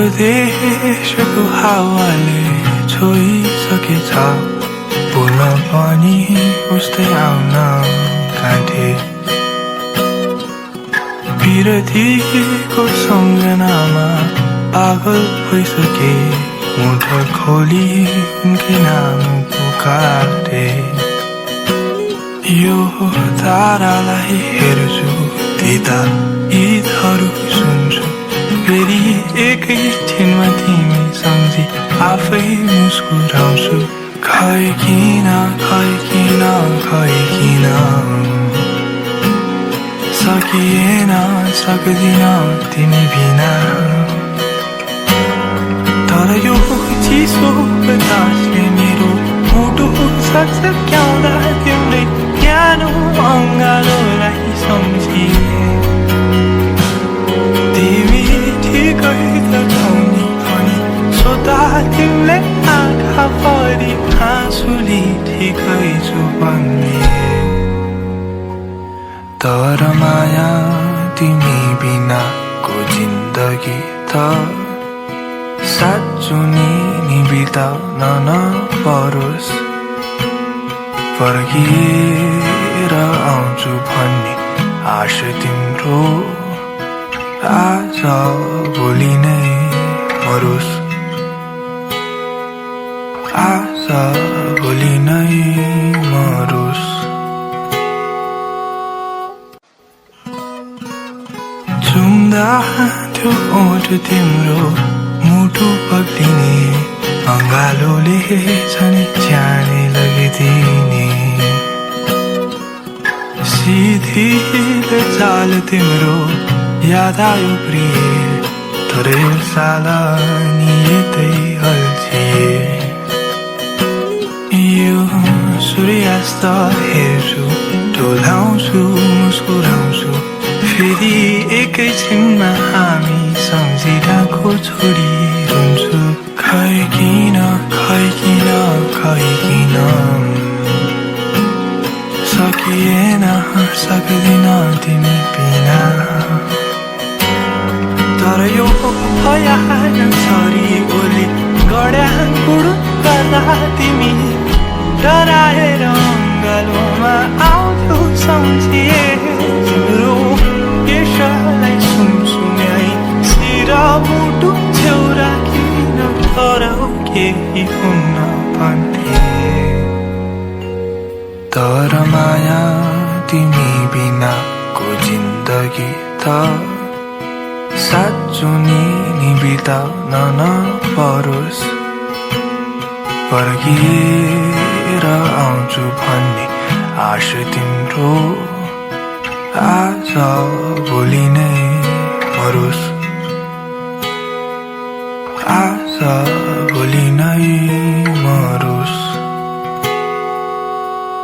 परदेशको हावाले छोइसकेछ बोल्न पनि उस्तै आउन काँटे विरतीको सम्झनामा पागल भइसके मुठर खोली उनकै नाम पुकारे यो तारालाई हेर्छु त्यता गीतहरू सुन्छु फेरि एकै छिनमा तिमी सम्झी आफै मुस्कुराउँछु खै किन सकिएन सक्दिन तिमी बिना तर यो चिसो बतासले मेरो मुटु सक्याउँदा तिम्रै न्यानो अङ्गालोलाई सम्झिए तिमी ठिकै त छौनी अनि सोधा तिमीले आँखा भरि आँसुले ठिकै छु भन्ने तर माया तिमी बिनाको जिन्दगी त साँचो नि बिताउन नपरोस् फर्किएर आउँछु भन्ने आशा तिम्रो आज भोलि नै मरोस् आज भोलि नै मरोस् चुम्दा त्यो ओठ तिम्रो मुटु पक्लिने अङ्गालोले झनै ज्यानै लगिदिने सिधिलो चाल तिम्रो याद आयो प्रिय तर यो साल नि यतै अल्झिए यो सूर्यास्त हेर्छु डोलाउँछु मुस्कुराउँछु फेरि एकैछिनमा हामी सम्झिरहेको छोडी रुन्छु खै किन सकिएन सक्दिन तिमी बिना तर यो भयासरी ओली गड्या गुडु गर्दा तिमी डराएर अङ्गालोमा आउँथ्यौ सम्झिए तिम्रो केशलाई सुमसुम्याई सिर मुटु छेउ राखिन तर केही हुन्न भन्थे तर माया तिमी बिनाको जिन्दगी त साँचो नि बिताउन नपरोस् फर्किएर आउँछु भन्ने आशा तिम्रो आज भोलि नै मरोस् आज भोलि नै